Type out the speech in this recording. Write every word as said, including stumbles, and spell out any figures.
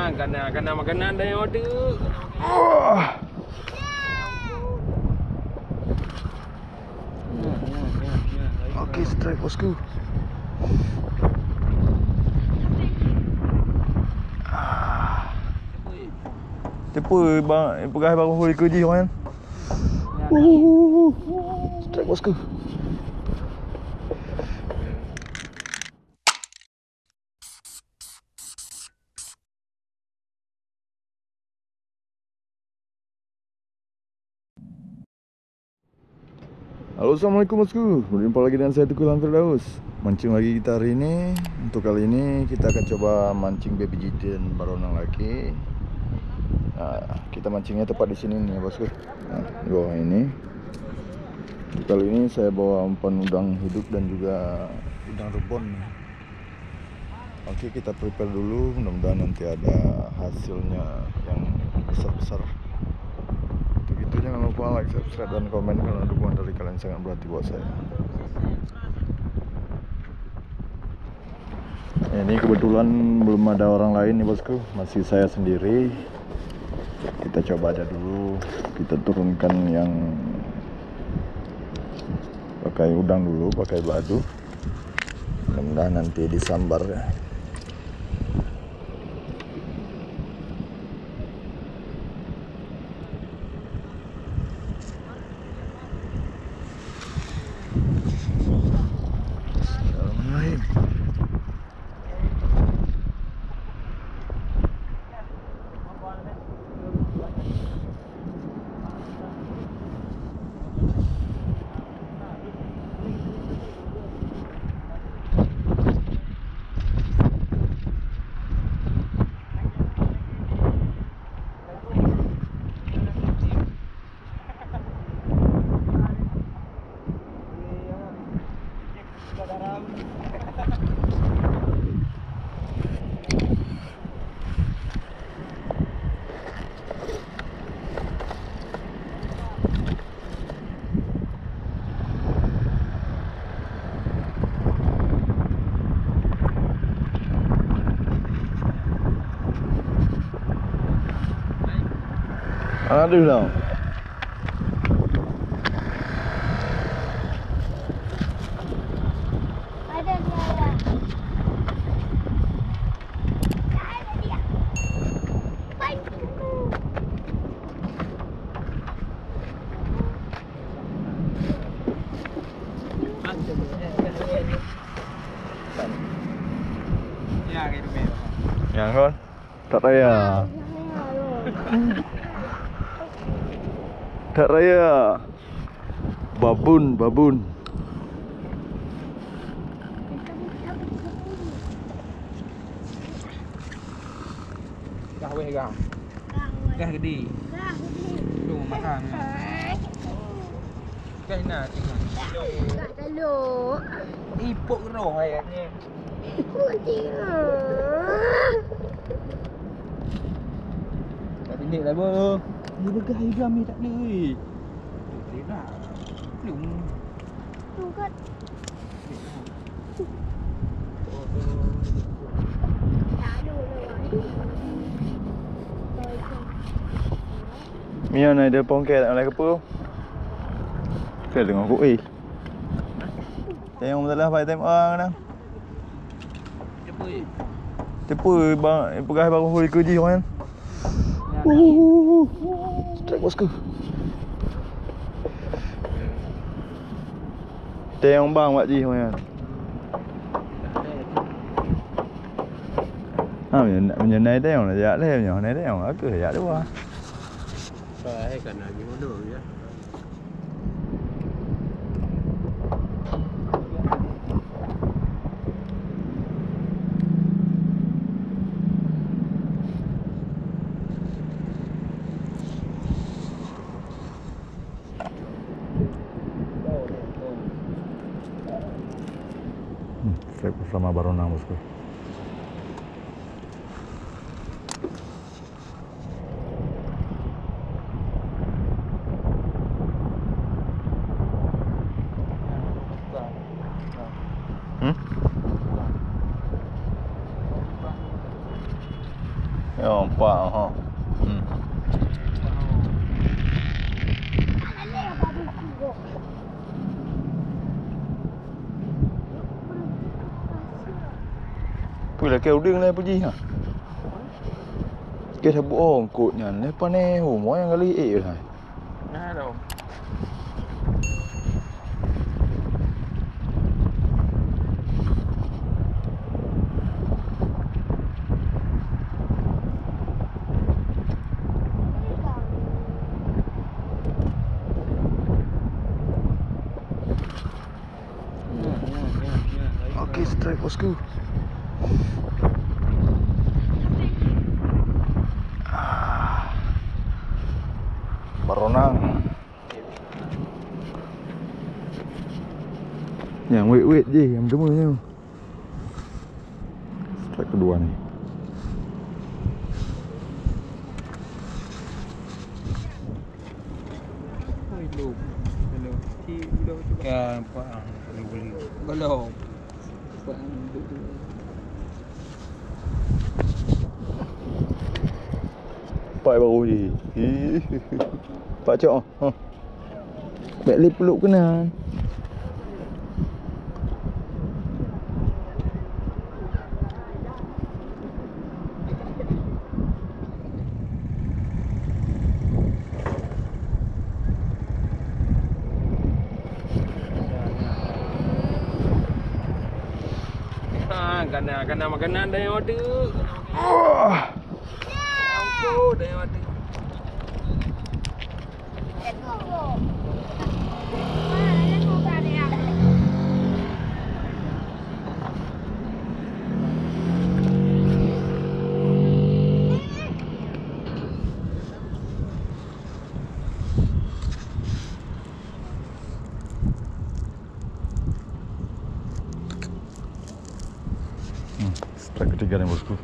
Kana, kana makanan dah nyoe tu. Oke, strike, bosku. Ah. Teupeu bang, peugah bang hui keu jih, kan? Uhuh. Strike, bosku. Halo, assalamualaikum, bosku. Berjumpa lagi dengan saya, Teuku Ilham Firdaus. Mancing lagi kita hari ini. Untuk kali ini, kita akan coba mancing baby jitin baronang lagi. Nah, kita mancingnya tepat di sini nih, bosku. Nah, di bawah ini. Untuk kali ini, saya bawa umpan udang hidup dan juga udang rebon. Oke, kita prepare dulu, mudah-mudahan nanti ada hasilnya yang besar-besar. Untuk itu, jangan lupa like, subscribe, dan komen, karena dukungan dari kalian sangat berarti buat saya. Ini kebetulan belum ada orang lain nih, bosku, masih saya sendiri. Kita coba aja dulu, kita turunkan yang pakai udang dulu, pakai batu. Mudah-mudahan nanti disambar ya. Bismillahirrahmanirrahim. Aduh, dah. Nyang kon. Tak raya. Tak raya. Babun, babun. Gah weh gah. Gah gede. Tu makan. Gah na tengok. Gah telok. Ipok roh ayatnya. Ipok tengok. Tak tindek lah, bro. Dia begah hiram ni tak ada, weh. Tindek lah. Belum. Tungkat. Mian ai dia pongke tak boleh kepu. Saya tengok kuih. Saya yang masalah Pak Item orang kena. Teupeu bang, peugah bang hui keu jih, kan? Uhuh. Strike, bosku. Tayong bang wak jih, kan? Ha, meunyoe, meunyoe nai tayong, jak lé, meunyoe nai tayong, aku jak dua. Saya kan lagi bodoh, ya. Hmm, saya bersama Barona, bosku. Hmm? Ya, Wah, ha. Hmm. Pui lakèe udeueng lé Puji ha. Ke sabu ongkot nyan lé pane hu mo nyang kali ék lah. Nah, dong. Oke, strike, bosku. Ah. Baronang. Nyang wet-wet jih, nyang teuma nyoe. Strike kedua ni. Kan, nampak, ah, boleh, boleh. Belum. Nampak, ah, duduk dulu. Nampak baru ni. Nampak cok, ah. Huh. Bèk lé peuleuk keunan. Ha, kana, kana makanan dah yang ada. Wah. Ampun, dah yang ada. Hmm, strike ketiga nih, bosku.